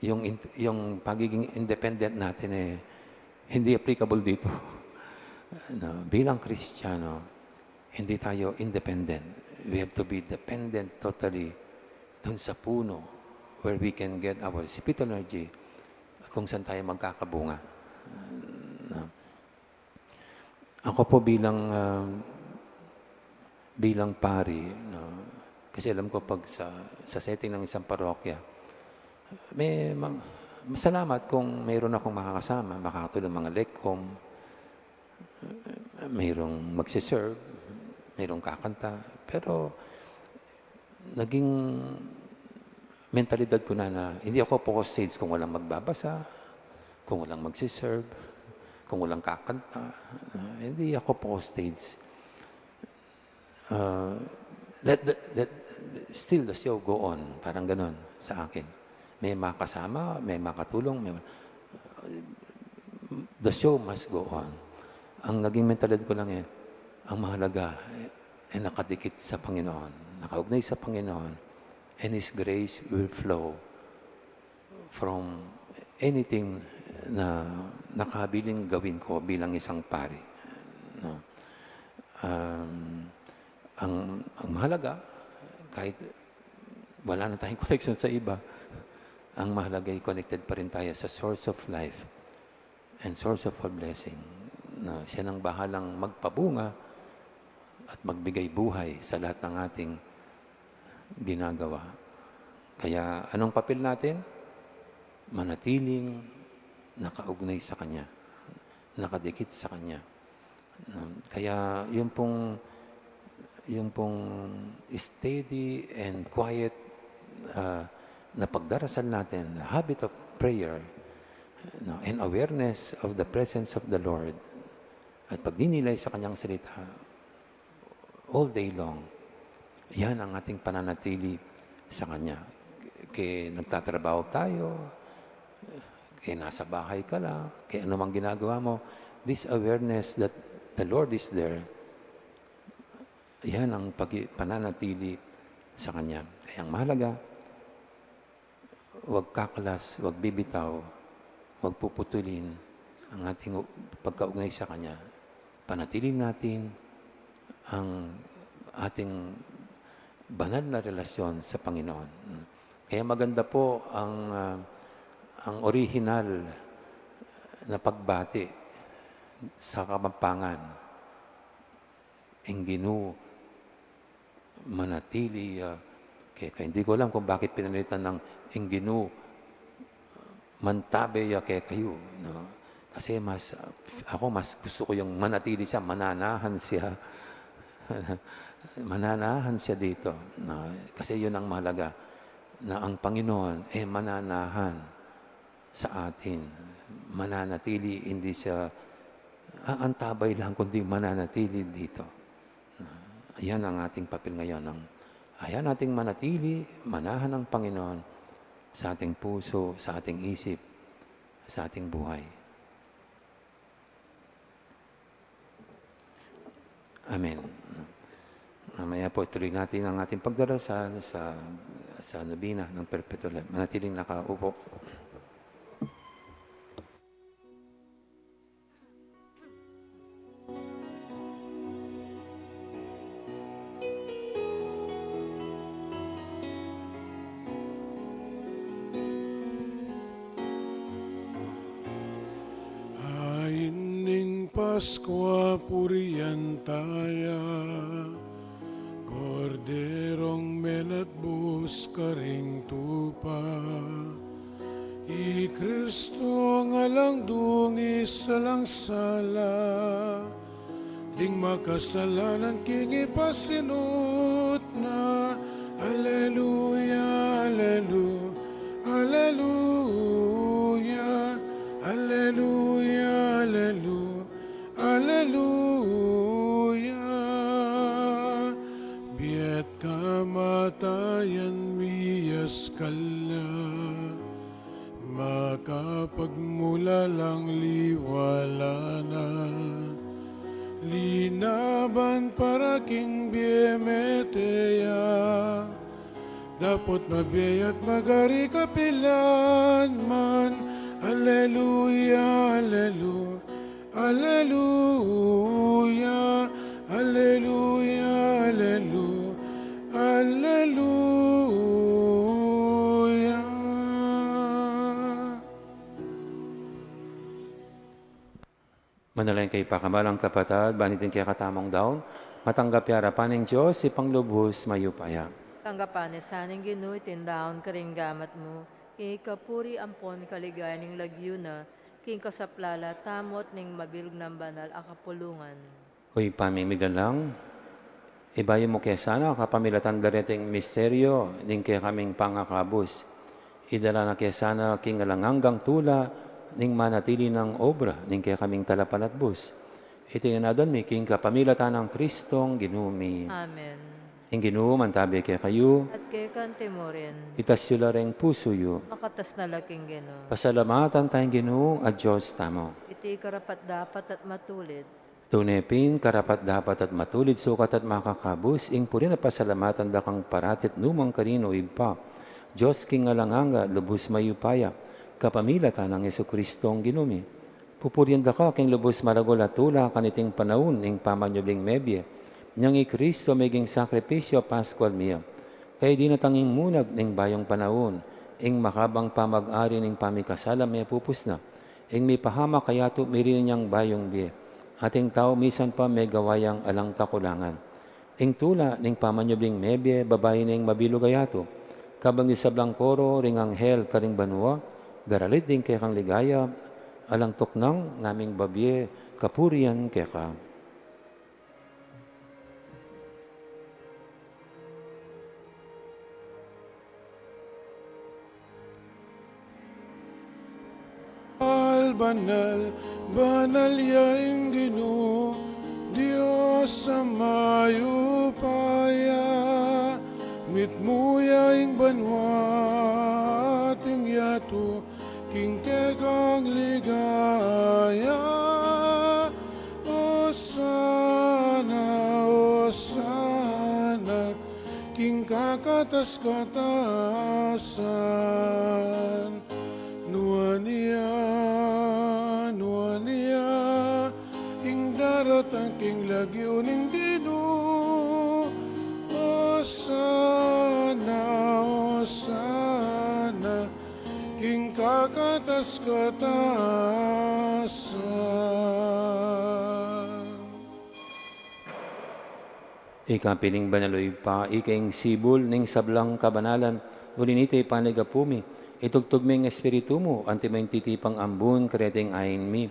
yung in-, yung pagiging independent natin, eh, hindi applicable dito. No? Bilang Kristiyano, hindi tayo independent. We have to be dependent totally dun sa puno where we can get our spiritual energy at kung saan tayo magkakabunga. No? Ako po bilang, ah, bilang pari, no? Kasi alam ko pag sa, sa setting ng isang parokya, may mang-, masalamat kung mayroon akong makakasama, makakatulong mga lekkom, mayroong magsiserve, mayroong kakanta. Pero naging mentalidad ko na, na hindi ako po stage kung walang magbabasa, kung walang magsiserve, kung walang kakanta. Ah, hindi ako po stage. Ah, let the, let, still the show go on. Parang ganon sa akin. May makasama, may makatulong, may, the show must go on. Ang naging mentalidad ko lang eh, ang mahalaga eh, eh, nakadikit sa Panginoon, nakaugnay sa Panginoon, and His grace will flow from anything na nakabiling gawin ko bilang isang pari. No? Um, ang, ang mahalaga, kahit wala na tayong connection sa iba, ang mahalaga ay connected pa rin tayo sa source of life and source of all blessing. Na siya nang bahalang magpabunga at magbigay buhay sa lahat ng ating ginagawa. Kaya anong papel natin? Manatiling nakaugnay sa Kanya, nakadikit sa Kanya. Um, kaya yung pong, yung pong steady and quiet, ah, na pagdarasal natin, the habit of prayer, no, and awareness of the presence of the Lord, at pagdinilay sa Kanyang salita all day long, yan ang ating pananatili sa Kanya. Kaya nagtatrabaho tayo, kaya nasa bahay ka lang, kaya anumang ginagawa mo, this awareness that the Lord is there, yan ang pag-, pananatili sa Kanya. Kaya ang mahalaga, wag kakalas, wag bibitaw, wag puputulin ang ating u-, pagkaugnay sa Kanya. Panatilin natin ang ating banal na relasyon sa Panginoon. Kaya maganda po ang, ah, ang orihinal na pagbati sa Kapampangan. Ing Ginu manatili ya kekayu. Hindi ko alam kung bakit pinalitan ng Ing Ginu mantabe ya kekayu, no? Kasi mas, ako mas gusto ko yung manatili siya, mananahan siya. Mananahan siya dito, no? Kasi yun ang mahalaga, na ang Panginoon, eh, mananahan sa atin. Mananatili, hindi siya aantabay lang, kundi mananatili dito. Ah, yan ang ating papel ngayon, ang Hayaan nating manatili, manahan ang Panginoon sa ating puso, sa ating isip, sa ating buhay. Amen. Mamaya po, ituloy natin ang ating pagdarasal sa, sa nobena ng Perpetual Life. Manatiling nakaupo. Ain ning Paskua purian taya, Korderong menatbus karing tupa. I Kristo a alang dungis, alang sala, ding makasalanan king ipasinut na. Aleluya, alelu-, aleluya, aleluya, alelu-, aleluya. Bie at kamatayan miyas kanya, makapagmula lang liwala na. Linaban para king bie mete ya, dapot mabie at magari kapilan man. Aleluya, alelu-, aleluya, aleluya, alelu-, aleluya. Manalangin kayu pakamalan kung kapatad, ban iting kekatamung daun, matanggap ya arapan ning Dios, Ibpang lubus mayupaya. Tanggapan na sa ning Ginu iting daun karing gamat mu, king ikapuri ampon kaligayan ning lagyu na, king kasaplalan tamu at ning mabilug nang banal a kapulungan. O Ibpa mi, migalalang, ibayu mu ke sana kapamilatan da reting misteryu ning kekaming pangakabus. Idala na ke sana king alang anggang tula ning manatili nang obra ning kekaming talapanatbus. Iti ngan aduan mi king kapamilatan nang Kristong Ginu mi. Amen. Ing Ginu mantabi kekayu. At keka naman murin. Itas yu la ring pusu yu. Makatas na la king Ginu. Pasalamatan taya ing Ginu a Dios tamu. Iti karapat-dapat at matulid. Tune pin, karapat-dapat at matulid, sukat at makakabus, ing purian at pasalamatan da kang parati at nu man karin, O Ibpa, Dios king alang angga, lubus mayupaya, kapamilatan nang Jesucristong Ginu mi. Pupurian da ka king lubus maragul a tula kaniting panaun ning pamanyubling mebie, inyang i Cristo meging sakripisyu Pascual mie. Kaya dinatang ing munag ning bayung panaun, ing makabang pamag-ari ning pamikasalang mepupus na, ing mipahamak kayatu mirin inyang bayung bie, ating tau misan pa megawa yang alang kakulangan. Ing tula ning pamanyubling mebie, babayu na ing mabilug a yatu, kabang ing sablang koro ring anghel karing banua, daralit ding kekang ligaya, alang tuknang ngaming babie kapurian keka. Banal, banal, banal ya ing Ginu, Dios a mayupaya, mitmu ya ing banua at ing yatu, king kekang ligaya. Osana, osana, king kakatas-katasan. Nuan ya, nuan ya, ing daratang king lagyu ning Ginu. Osana, osana, king kakatas-katasan. Ika pin ing banal, O Ibpa, ika ing sibul ning sablang kabanalan, uli niti panigapu mi, itugtug me ing Espiritu mu, antimo ing titipang ambun kareting ain mi,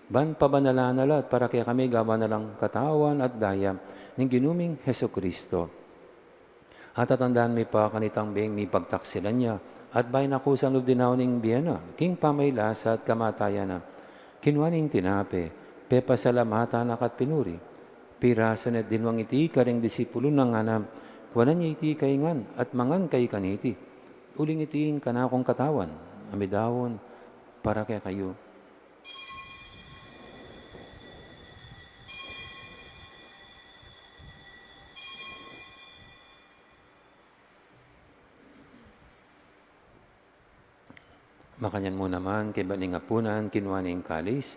ban pabanalan na la at para kekami gawan na lang katawan at daya ning Ginu ming Jesucristo. At tatandaan mi pa kanitang beng mipagtaksilan ya, at bayu na kusang lub dinaun ing bie na, king pamaylasa at kamatayan na. Kinua ne ing tinape, pepasalamatan na ka at pinuri. Pirasu ne at dinwang iti karing disipulun na, ngana, Kuanan ye iti kayu ngan, at mangan kayu kaniti. Uling iti ing kanakung katawan, a midaun para kekayu. Makanyan mu naman, kaybat ning apunan, kinua ne ing kalis,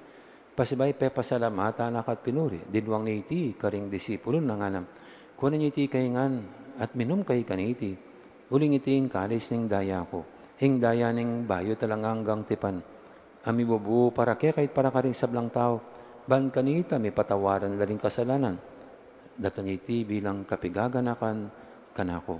pasibayu pepasalamatan na ka at pinuri, dinwang ne iti karing disipulun na, ngana: Kuanan ye iti kayu ngan, at minum kayu kaniti. Uling iti ing kalis ning daya ku, ing daya ning bayu at alang anggang tipan, a mibubu para kekayu at para karing sablang tau, ban kanita mipatawaran la ring kasalanan. Daptan ye iti bilang kapigaganakan kanaku.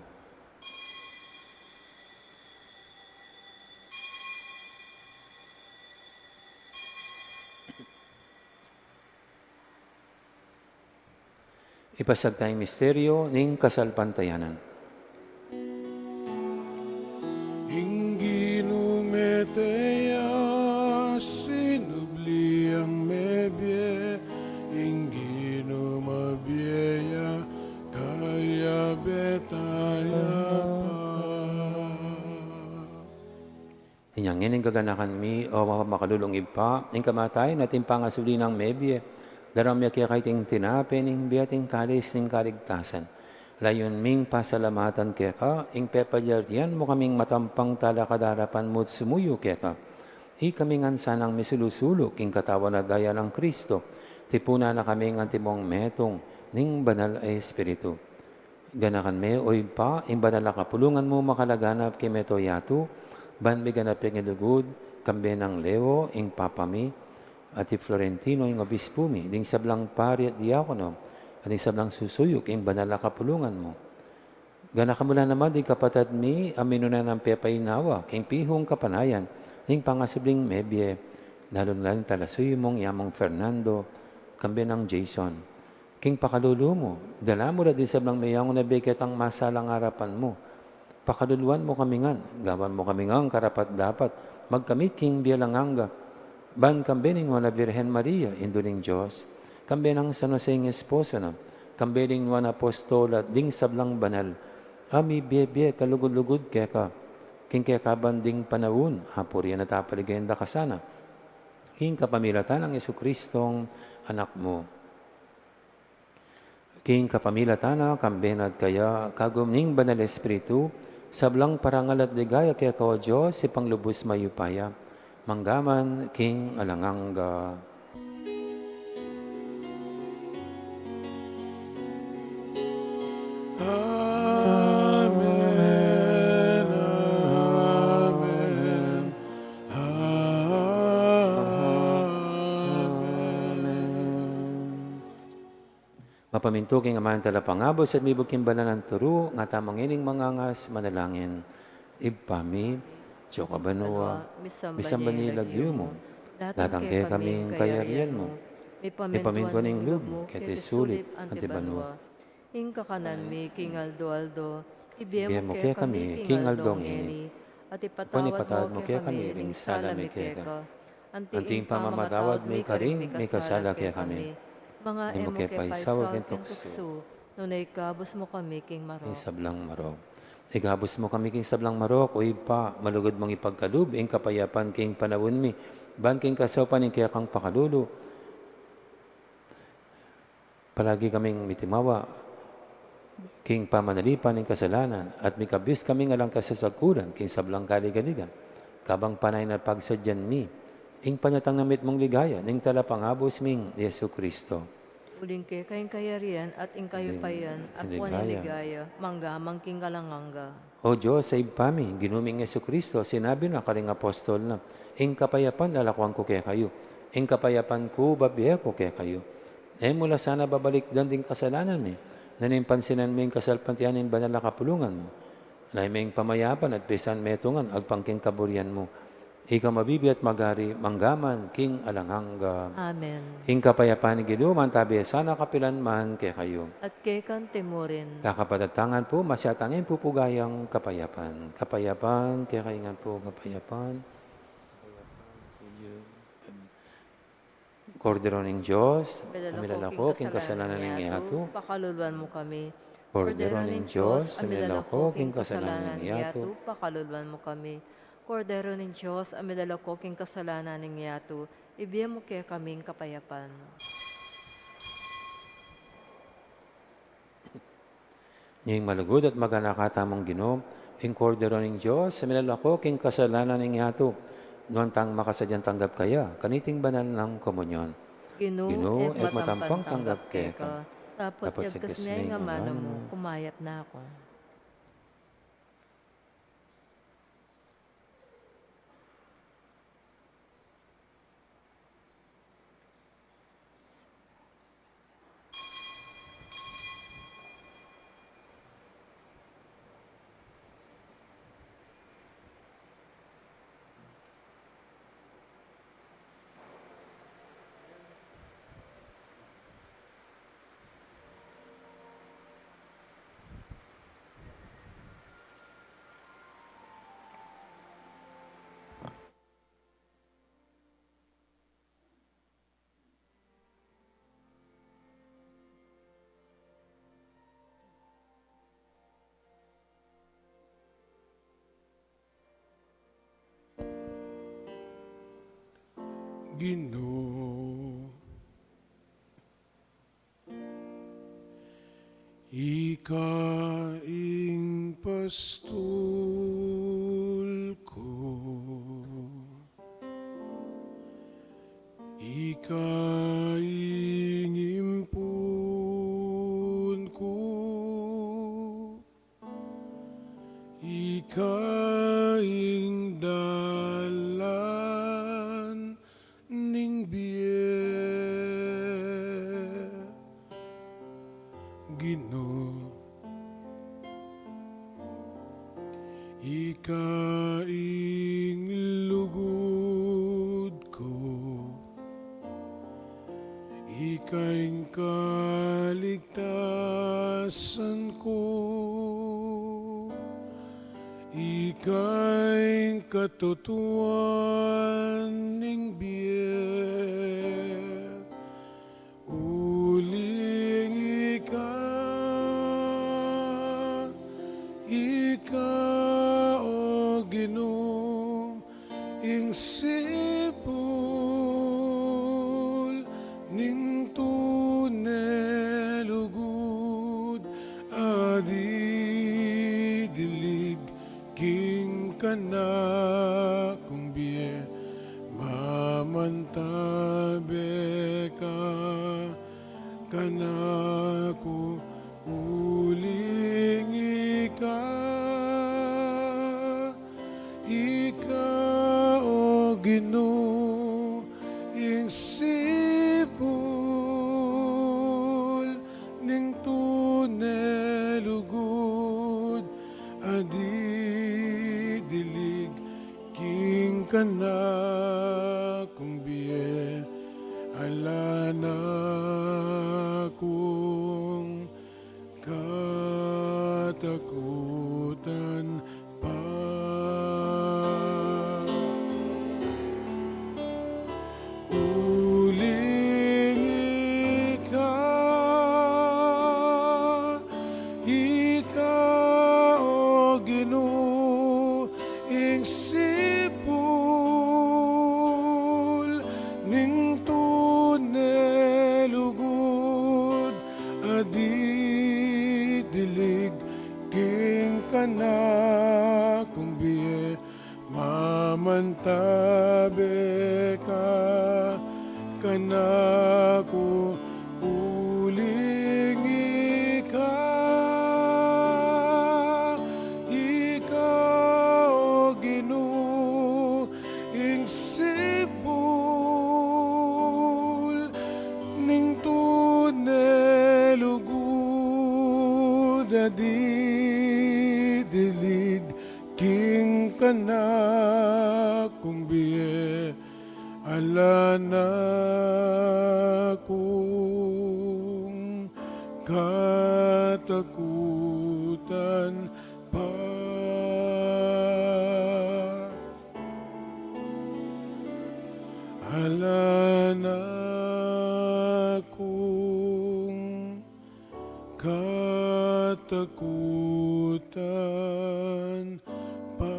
Ipasiag taya ing misteryu ning kasalpantayanan. Ing Ginu mete ya, sinubli yang mebie, ing Ginu mabie ya, kayabe taya pa. Inya ngeni ing gaganakan mi, o mapamakalulung Ibpa, ing kamatayan at ing pangasubli nang mebie, daraun mi keka iting tinape ning bie at ing kalis ning kaligtasan. Layun ming pasalamatan keka ing pepalyarian mu kaming matampang talakad king arapan mu at sumuyu keka. Ikami ngan sanang misulu-sulu king katawan at daya nang Kristo, tipunan na kami ngan antimong metung ning Banal a Espiritu. Ganakan me, o Ibpa, ing banal a kapulungan mu makalaganap king mabilug a yatu, ban miganap ya king lugud, kambe nang Leo, ing Papa mi, at i Florentino, ing Obispu mi, ding sablang pari at diakono, at ding sablang susuyu king banal a kapulungan mu. Ganakan mu la naman ding kapatad mi a minuna nang pepainawa king pihung kapanayan ning pangasubling mebie, lalu na la ring talasuyu mung i Among Fernando, kambe nang Jason. King pakalulu mu, dala mu la ding sablang meyangu na bie ketang masalang arapan mu. Pakaluluan mu kami ngan, gawan mu kami ngan karapat-dapat magkamit king bie alang angga, ban kambe ning Nuan a Virgen Maria, Indu ning Dios, kambe nang San Jose ing esposo na, kambe ning Nuan a Apostol at ding sablang banal a mibie-bie kalugud-lugud keka, king kekaban ding panaun, apurian at apaligayan da ka sana, king kapamilatan nang Jesucristong Anak mu. King kapamilatan na, kambe na at kaya, kagum ning Banal a Espiritu, sablang parangal at ligaya keka, o Dios, Ibpang lubus mayupaya, mangga man king alang angga. Amen, amen, amen. Mapamintu king Ama ing Talapangabus at mibug king banal a turu, ngatamu ngening mangangas manalangin. Ibpa mi, atsu ka banua, misamban ya ing lagyu mu, datang kekami ing kayarian mu, mipamintuan ing lub mu, keti sulip anti banua. Ing kakanan mi king aldo-aldo, ibie mu kekami king aldo ngeni, at ipatawad mu kekami ring sala mi keka, anti ing pamamatawad mi karing mikasala kekami. Manga e mu ke paisaul king tuksu, nune ikabus mu kami king marok. King sablang marok. Ikabus mu kami king sablang marok, o Ibpa, malugud mung ipagkalub ing kapayapan king panaun mi, ban king kasaupan ning kekang pakalulu, palagi kaming mitimawa king pamanalipan ning kasalanan, at mikabus kaming alang kasasagkulan king sablang kaligaligan, kabang panayan at pagsadyan mi ing panyatang na mitmung ligaya ning Talapangabus ming Jesucristo. Uling keka ing kayarian at ing kayupayan, at ing ligaya, mangga man king alang angga. O Dios a Ibpa mi, Ginu ming Jesucristo, sinabi na karing apostol na, ing kapayapan lalakuan ku kekayu, ing kapayapan ku babie ku kekayu. E mu la sana babalikdan ding kasalanan mi, nune pansinan mu ing kasalpantayanan ning banal a kapulungan mu. Layu me ing pamayapan at pisan metungan agpang king kaburian mu. Ika mabibie at magari mangga man king alang angga. Amen. Ing kapayapan ning Ginu mantabi sana kapilan man kekayu. At keka naman murin. Kakapatad, tangan pu, masyatang ing pupugayang kapayapan. Kapayapan kekayu ngan pu, kapayapan. Kordero ning Dios, a milalako king kasalanan ning yatu, pakaluluan mu kami. Kordero ning Dios, a milalako king kasalanan ning yatu, pakaluluan mu kami. Kordero ning Dios, a milalako king kasalanan ning yatu, ibie mu kekami ing kapayapan. Ing malugud at maganaka tamung Ginu, ing Kordero ning Dios, a milalako king kasalanan ning yatu, nuan tang makasadyang tanggap kaya kaniting banal nang komunyon. Ginu, Ginu, egmatampang tanggap keka, dapot yagkas mi ing amanu mu, kumayap na ku. Ginu, ika ing pastul ku, ika ing impun ku, ika ing dalan ning bie. Ginu, ika ing lugud ku, ika ing kaligtasan ku, ika ing katutuan ning bie. Uling ika, ika, o Ginu, ing sipul ning tune lugud a didilig king kanakung bie. Mamantabe ka kanaku, uling ika, ika, o Ginu, ing sipul ning tune lugud a didilig king kanakung bie. Ala na kung katakutan pa. Uling ika, ika, o Ginu, ing sipul ning tune lugud a didilig king kanakung bie. Mamantabe ka kanaku, uling ika, ika, o Ginu, ing sipul ning tune lugud a didilig king kanakung bie. Ala na kung katakutan pa. Ala na kung kat takutan pa.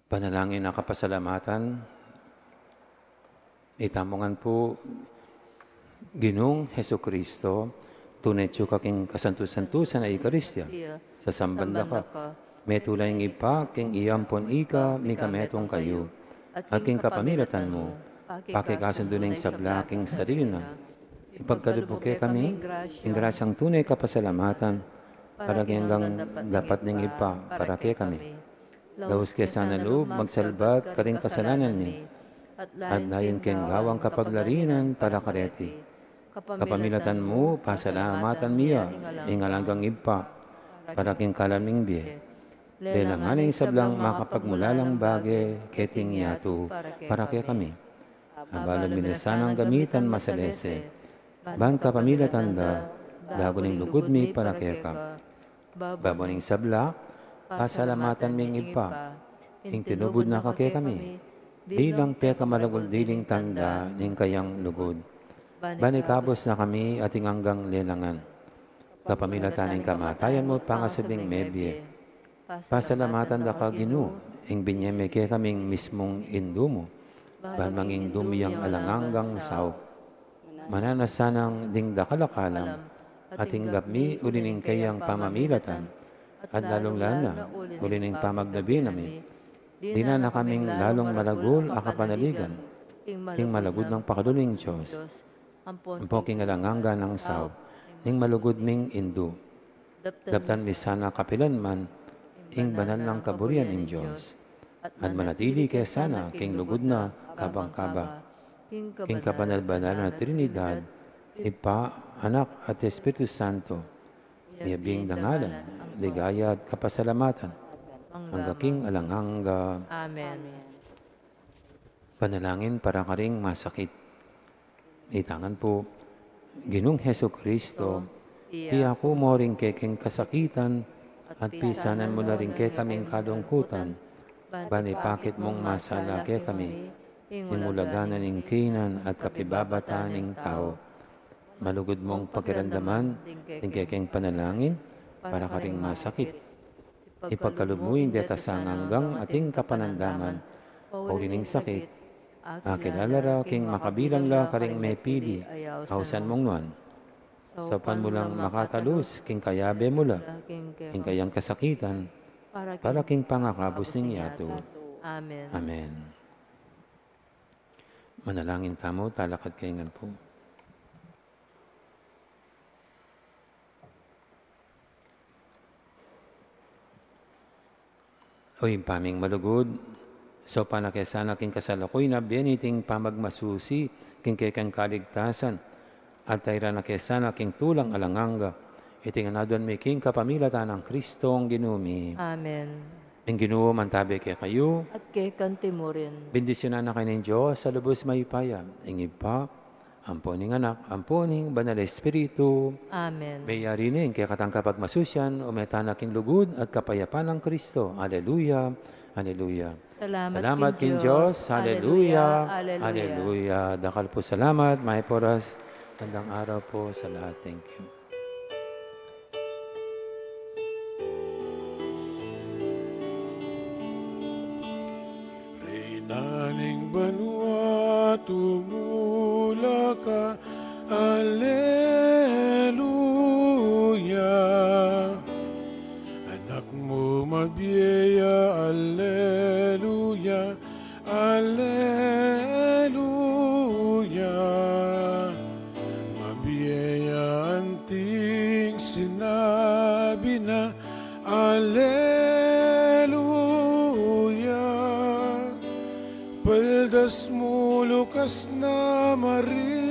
Panalangin a kapasalamatan. Itamu ngan pu, Ginung Jesucristo, tune tyu ka king kasantu-santusan a Eukaristia. Sasamban da ka. Metula ing Ibpa king iya ampon ika mikametung kayu, at king kapamilatan mu, pakikasundu ne ing sabla king sarili na. Ipagkalub mu kekami ing grasyang tune kapasalamatan, para king anggang dapat ning Ibpa para kekami. Laus ke sana lub magsalbat karing kasalanan mi, at layun ke ing gawang kapaglarinan para kareti. Kapamilatan mu, pasalamatan mi ya ing alang anggang Ibpa, para king kalam ning bie. Lelangan ne ing sablang makapagmulalang bage keting yatu para kekami. Abalu mi na sanang gamitan masalese, ban kapamilatan da, dagun ing lugud mi para keka. Babo ning sabla, pasalamatan mi ing Ibpa, ing tinubud na kekami bilang pekamalagul diling tanda ning kayang lugud. Ban ikabus na kami ating anggang lelangan, kapamilatan ning kamatayan mu at pangasubling mebie. Pasalamatan da ka, Ginu, ing binie me kekaming mismung Indu mu, ban manging Indu mi yang alang anggang saup. Mananu na sanang ding dakal a kalam, ating tinggap mi uli ning kayang pamamilatan, at lalung-lalu na uli ning pamagnabi na mi, dinan na kaming lalung maragul a kapanaligan king malugud nang pakalulu ning Dios, ampo king alang angga nang saup ning malugud ming Indu. Daptan mi sana kapilan man ing banal nang kaburian ning Dios, at manatili ke sana king lugud na kabang kaba, king kabanal-banalan a Trinidad, Ibpa, Anak, at Espiritu Santo, miyabing dangalan, ligaya at kapasalamatan, angga king alang angga. Amen. Panalangin para karing masakit. Itamu ngan pu, Ginung Jesucristo, piaku mu ring kekeng kasakitan, at pisanan mu na ring kekaming kalungkutan, ban ipakit mung masala kekami ing ulagan na ning kaynan at kapibabatan ning tau. Malugud mung pakiramdaman ding kekeng panalangin para karing masakit. Ipagkalub mu ing deta sanang anggang ating kapanamdaman, pauli ning sakit, akilala ra king makabilang la karing mepili, ausan mung nuan. Saupan mu lang makatalus king kayabe mu la ing kayang kasakitan, para king pangakabus ning yatu. Amen. Amen. Manalangin tamu, talakad kayu ngan pu. O Ibpa ming malugud, saupan na ke sana king kasalukuyan a bie niting pamagmasusi king kekeng kaligtasan, at tairan na ke sana king tulang alang angga. Iti ngan aduan mi king kapamilatan nang Kristong Ginu mi. Amen. Ing Ginu mantabi kekayu. At keka naman murin. Bendisyunan na kayu ning Dios a lubus mayupaya, ing Ibpa, ampo ning Anak, ampo ning Banal a Espiritu. Amen. Meyari ne ing kekatang kapagmasusian, ume tana king lugud at kapayapan nang Kristo. Aleluya, aleluya. Salamat king Dios. Aleluya, aleluya. Dakal pu salamat, mayap a oras, magandang araw pu sa lahat. Thank you. Reyna ning banua, tumula ka, aleluya. Anak mu mabie ya, aleluya, aleluya. Mabie ya anting sinabi na, aleluya. Lukas mu, Lukas na Maria.